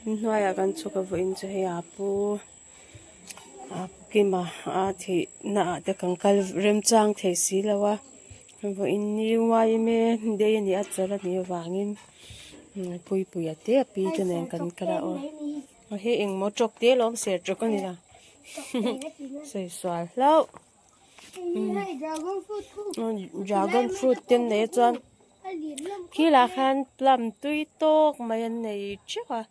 Inhnuaiah kan chhuk a vawiin chu hei a pu a pu Kima a thih naah te kan kal remchang thei si lo a vawiin ni yma day a nih a chawlh a nih avangin Puipuia te a pi te nen kan kal a aw hei engmaw tawk te alawm ser tawk a ni lo sawi sual hlauh. Dragon fruit te an nei a chuan khilah khan plum tui tawk mai an nei teuh a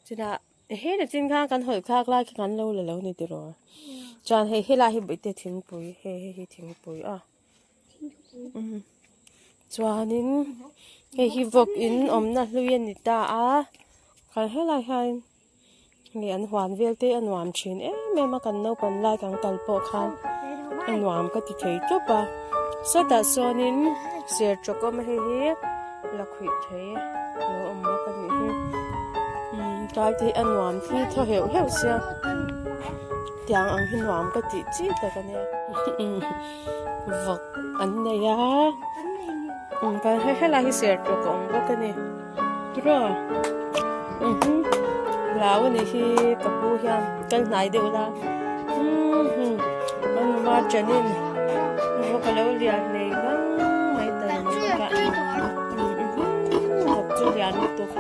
chutah heta chin khan kan hawlh thlak lai khi kan lo la lo ni tiraw chuan hei helai hi bawihte thingpui hei hei hi thingpui a chuanin hei hi vawk in awmna hlui a ni ta a kha helai hian. Hei an huan vel te a nuam thin em em a kan naupan lai kan kal pawh khan a nuam ka ti thei tawp a sawtah sawnin sertawk awm a hei hi lakhuih thei lo awm bawk a nih hi umm tlai te hi a nuam thil thaw heuh heuh sia tiang ang hi nuam ka tih chi tak a nia vawk an nei a helai hi sertawk a awm bawk a ni. Tiraw mhm hlau a nih hi ka pu hian kal hnai deuh la mhm a numa chanin vawk a lo lian nei ngang mai ta ni bawk a mhm vawk chu lian lutuk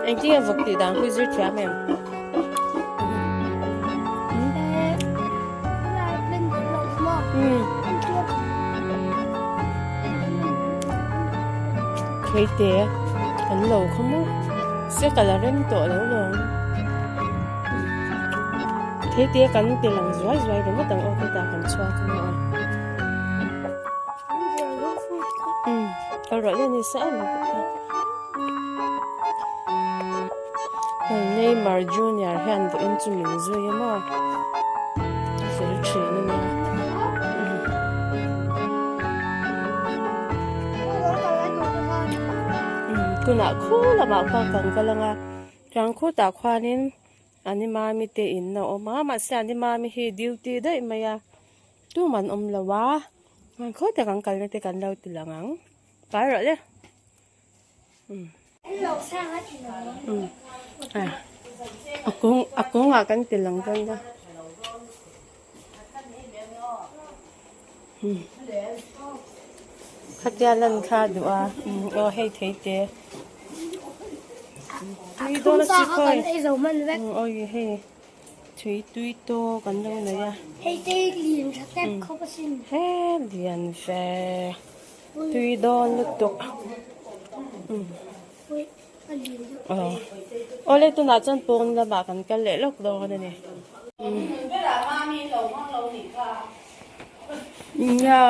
engtin nge vawk tih dan hi zir thiam em. Theite an lo kha maw se ka la rem tawh lo lawm theite kan ti lang zuai zuai ringawt ang aw khitah kan chhuak a maw umm ka rawlh a ni sa em hei Neymar Junior hian vawiin chu min zui a maw fel thin a nia. Tunah khu lamah khuan kan kal ang a chuan khutah khuanin Animami te in a awm a mahse Animami hi duty daih mai a tumah an awm lo a khawtah kan kalna te kan lo ti lang ang pai rawh le. A kawngah kan ti lang dawn a. Khatia lan kha duh a aw hei thei te tui dawn a si khawi awi hei thui tui tawk an lo nei a hei te lian tha tep khawp asin he lian ve tui dawn lutuk aw awle tunah chuan pawn lamah kan kal leh lawk dawn a ni. Nia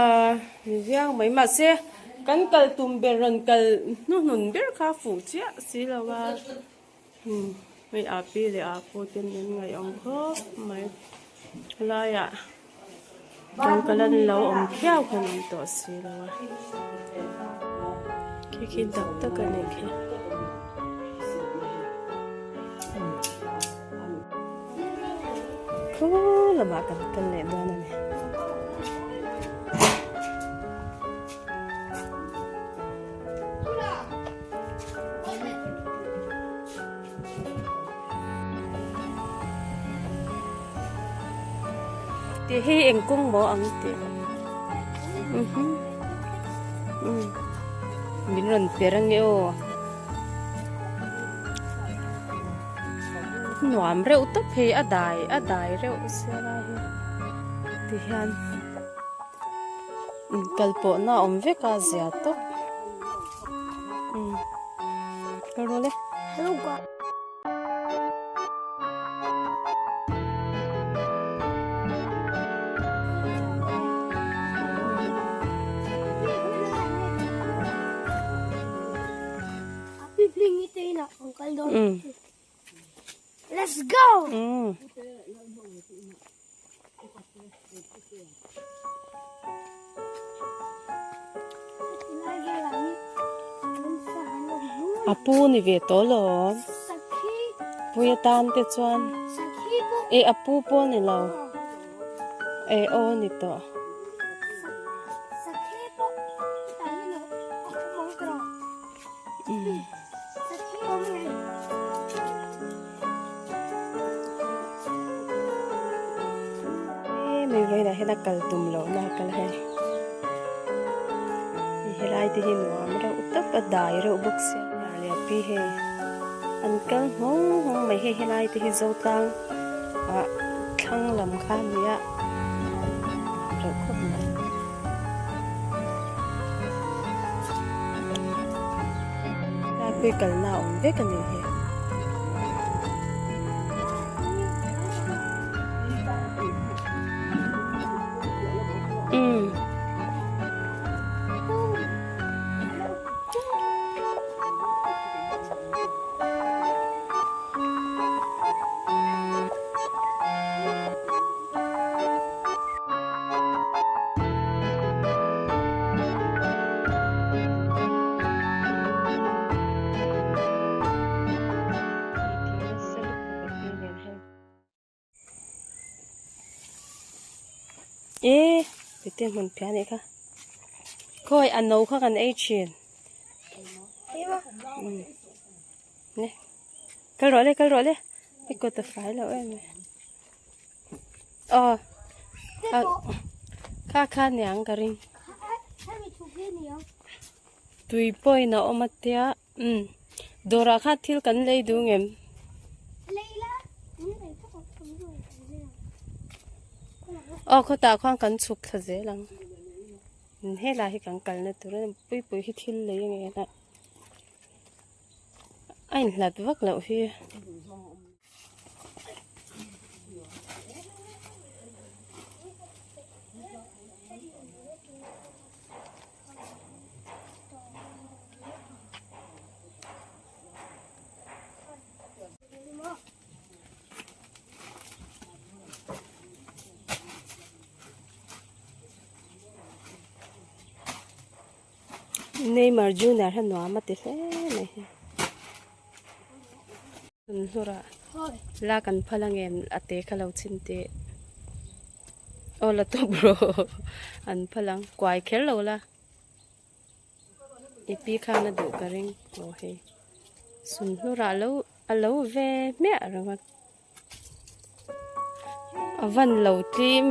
ni viau mai mahse kan kal tum ber rawn kal hnuhnun ber kha fuh chiah si lo a hei a pi leh a pu te an ngaih awm khawp mai helaiah kan kal an lo awm khiau khan awm tawh si lo a khi khi tak tak a nih khi. Khaw lamah kan kal leh dawn a ni. Tih hi eng kawng maw ang tih min rawn per ange aw. Nuam reuh tawp hei a dai a dai reuh sia lai hi ti hian inkal pawhna a awm vek a zia tawp umm ka rawl e. Let's go. A pu ni ve tawh lo pui atan te chuan e a pu pawh ni lo e aw ni tawh. mai vawiinah hian a kal tum lohna a kal hei helai te hi nuam reuh tak a dai reuh bawk sia leh a pi hei an kal nghawng nghawng mai hei helai te hi zotlang ah thlang lam kha a ni a reuh khawp mai. Tlangpui kalna a awm vek a ni hi. Umm. E tete hmun phiah anih kha khawi a no kha kan ei thin ne kal rawh le kal rawh le i kut a fai loh em mai aw kha kha niang ka ring tui pawhin a awm a tia umm dawrah khan thil kan lei duh ngem. Aw khawtah khuan kan chhuk thla zel ang helai hi kan kalna tur a ni puipui hi thil lei a ngen a a inhlat vak loh hi. Neymar Junior hian nuam a ti hle mai hi. Hlurah la kan phal angem a te kha lo chhin teh. Aw la tawp rawh an phal ang kuai kher lo la. I pi khan a duh ka ring aw hei sunhlurah lo a lo ve hmiah ringawt a van lo tlim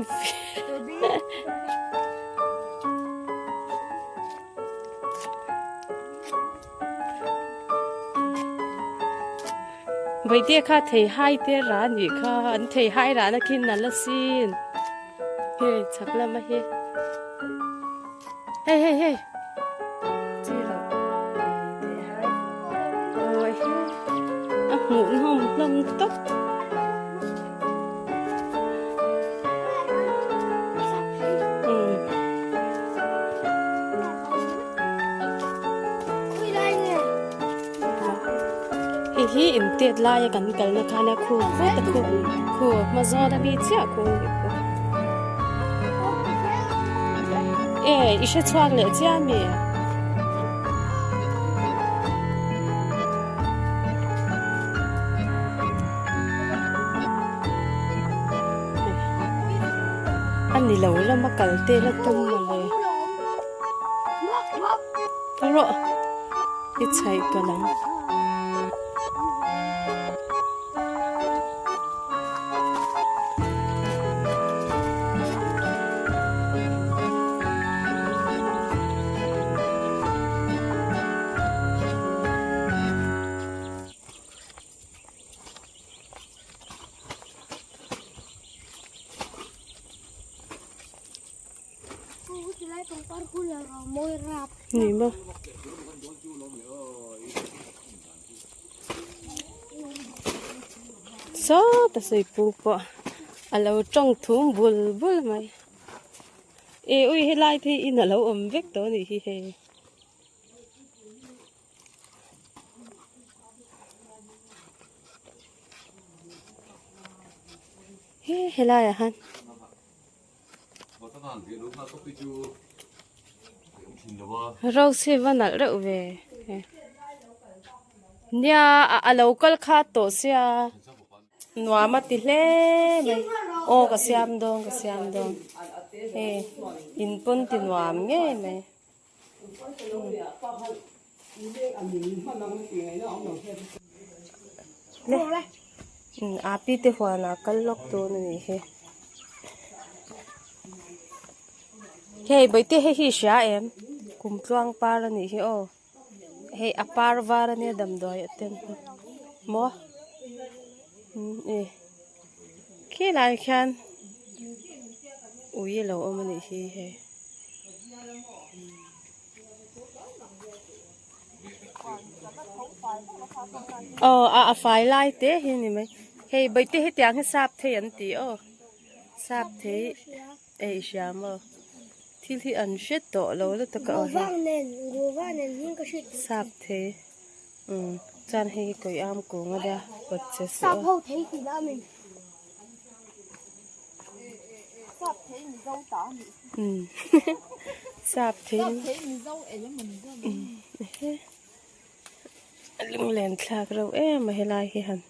Vaite kha thei hai te ra nih kha an thei hai rah na khin a la sin hei chhak lama hi. Hei hei hei chi lo ôi a hmuh nawm hlawm tawp hei hi intet laia kan kalna khan a khu khawt a khu khu hma zawn a mi chiah khu a nih khu. E i hre chhuak leh chiah ami? A ni lo lama kal te la tum mawle. Ka rawh i chhaih ka lang. Ni maw. Sawta sawi pu pawh a lo tawng thum bul bul mai e ui helai te hi in a lo awm vek tawh a nih hi hei. He helai ah hian. Rose hi va nalh reuh ve nia a lo kal khat tawh sia nuam a ti hle mai aw ka siam dawn ka siam dawn hei in pawn ti nuam ngei mai. Le api te huanah kal lawk dawn a nih hi. Hei bawihte hei hi i hria em? Kum tluang par a nih hi aw. Hei a par var a nia damdawi a ten maw e khi lai khian ui a lo awm a nih hi hei. Aw a a fai lai te hi a ni mai hei bawihte hetiang hi sap thei an ti aw sap thei e i hria maw thil hi an hre tawh lo lutuk a aw hei sap thei umm chuan hei hi kawi am kung a nia kawt che suh a. Sap thei a lunglen thlak reuh em a helai hi han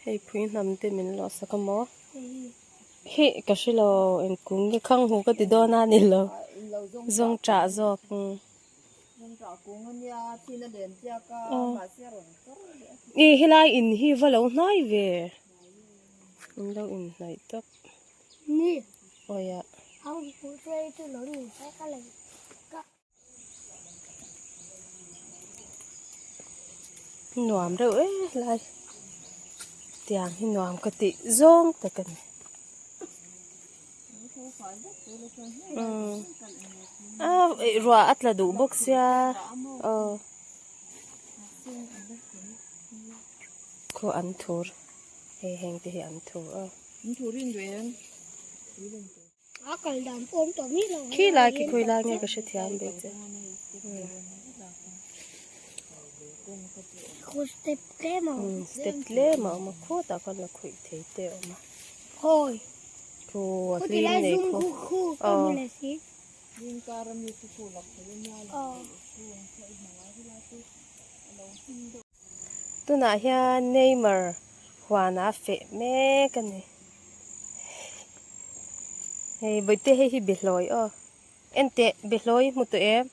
hei phui hnam te min lawh sak a maw hi ka hre lo engkung nge khang hu ka ti dawn a ni lo zawng chah zawk. Ih helai in hi va lo hnai ve in lo inhnaih tawp awi ah. Nuam reuh e helai tiang hi nuam ka tih zawng tak a ni. Ruah a tla duh bawk sia aw khaw an thur hei heng te hi an thur aw khi lai khi khawi lai nge ka hrethiam ve che. Step tlem a awm a khawtah khan la khawih thei te a awm a. Khu a hlim nei khu aw. Tunah hian Neymar huanah a feh mek a ni. Hei bawihte hei hi bihlawi aw. Enteh bihlawi hmu tawh em?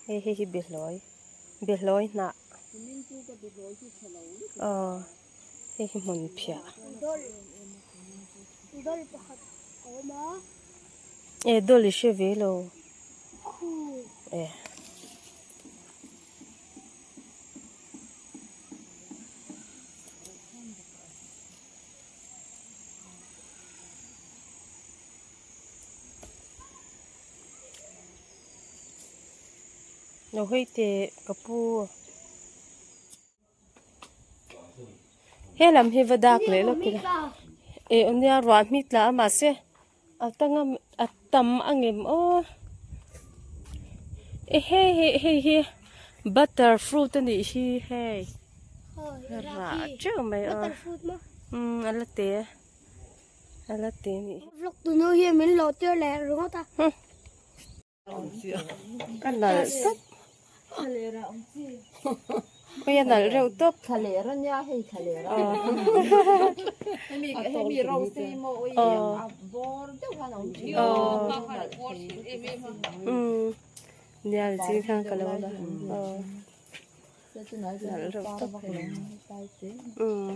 Hei hei hi bihlawi bihlawi hnah aw. Hei hi hmun phiah. E dawl i hre ve lo. E. Lo hawi teh ka pu. He lam hi va dak leh lawk ila eh nia ruah hmi tla a mahse a tanga a tam angem aw eh hei hei hei hi butter fruit a nih hi hei rah teuh mai a umm a la te a la te a nih hi. Vlog tunu hi min lo tir leh ringawt a. A nalh tawp. Ui a nalh reuh tawp. Thlaler a nia hei thlaler a. Hemi hemi rose hi maw ui a bawr deuh khan a awm thin. Umm nia zing khan ka lo la. Nalh reuh tawp hei. Umm.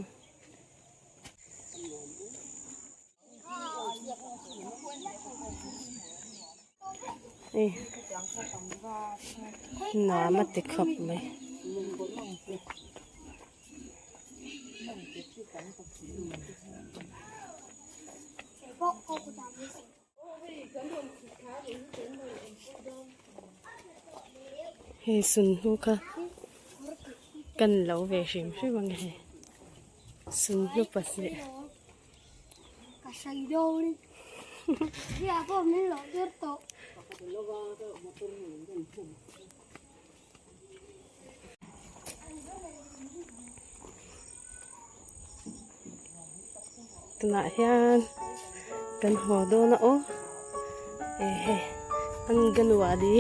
Nuam a ti khawp mai. Hei sunhlu kha kan lo ve hrim hrim ang e hei sunhlu pahnih. Ka sawi dawn Ria pawh min loh tir tawh. Tunah hian kan haw dawn a aw eh hei anganwadi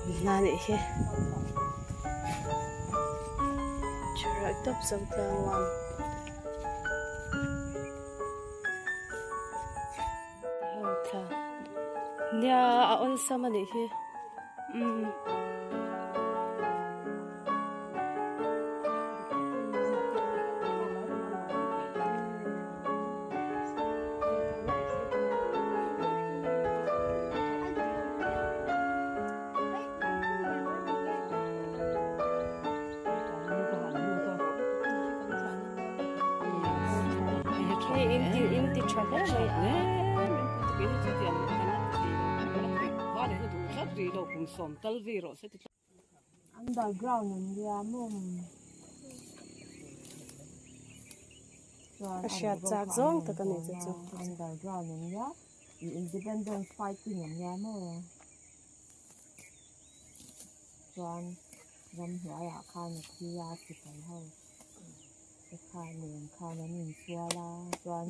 awm hna nih hi chhuah tawp zo tlang uam. Nia a awlsam a nih hi umm. in ti in ti tha hle mai a. Underground an nia maw? A hriat chak zawng tak a ni chu chu. Underground an nia Independence fighting an nia maw? Chuan ramhnuaiah khan a thi a sipai ho te kha nen khan an insual a chuan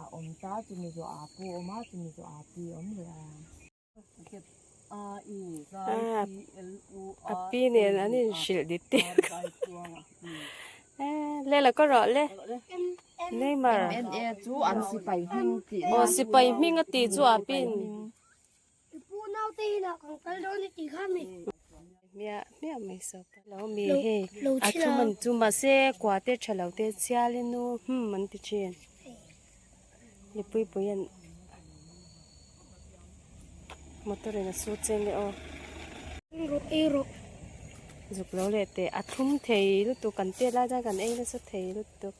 a awm ta chumi zawh ah pawh a awm a chumi zawh ah pi a awm leh a. A pi nen an inhrilh dik tir le la ka rawh le Neymar aw sipai hming a tih chu a pin hmiah hmiah mai sawp lo mi hei a thum an chu mahse kua te tha lo te chial in u hum an ti thin mipui pui an motor in a su cheng e aw zuk lo leh teh a thlum thei lutuk kan tet lai chuan kan ei nasa thei lutuk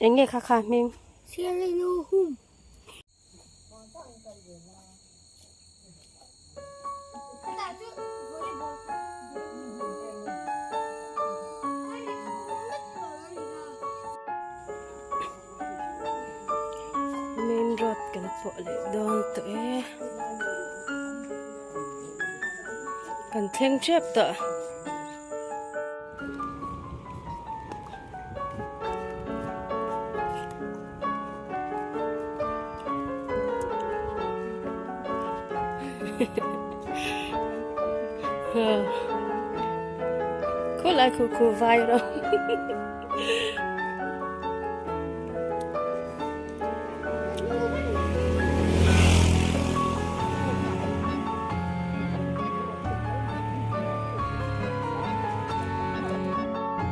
eng nge kha kha hming. Main road kan pawh leh dawn tawh e kan thleng tep tawh. Khulai khu khu vai rawh.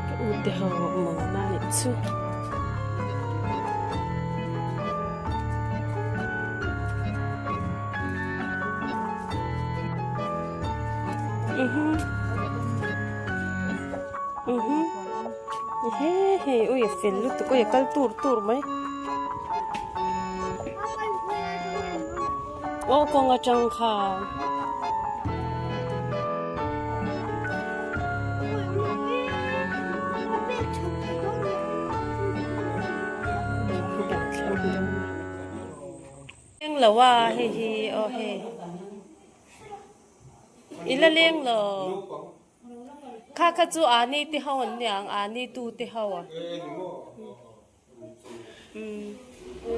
Ka u te ho maw na nih chu. He hei ui a fel lutuk ui a kal tur tur mai. Aw kawng atang khan. Leng lo a hei hi aw hei i la leng lo kha kha chu ani te ho an niang ani tu te ho a. Umm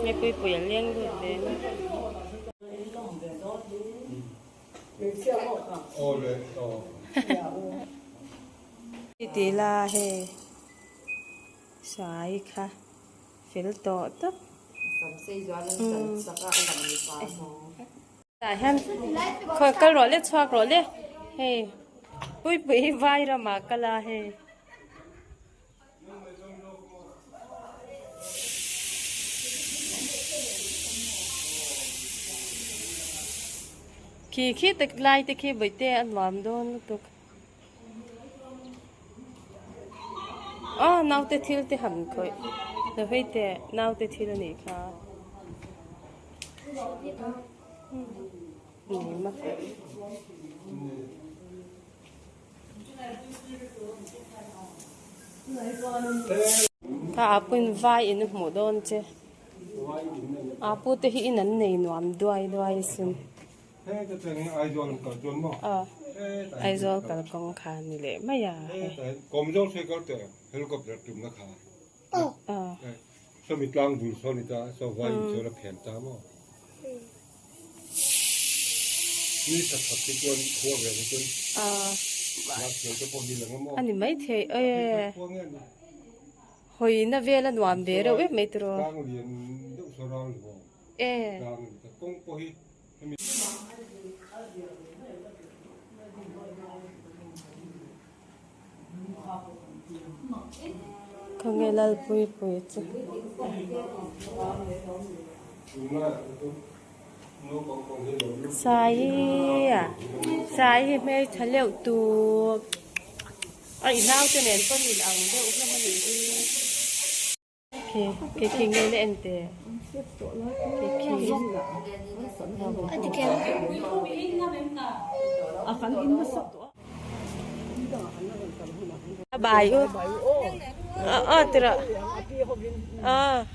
hei pui pui a leng lut ve a. Ti la hei sai kha fel tawh tawp. Tah hian khawi kal rawh le chhuak rawh le hei pui pui vai ramah kal a hei. Khi khi tak lai te khi bawihte a nuam dawn lutuk. Aw naute thil te han khawih lo hei teh naute thil a nih kha. Ka apu in vai in a hmuh dawn che. Apu te hi in an nei nuam duai duai asin. Aw Aizawl kalkawng kha ni leh mai a hei. Aw. A ni maithei e hawina vel a nuam ve reuh em mai tiraw e. Khawnge Lalpuipuii chu. Sai a sai hi hmeltha leuh tur a i naute nen pawn in ang deuh hlawm a nih hi. Khi khi khi nge na en teh khi khi. Bai u a tira a.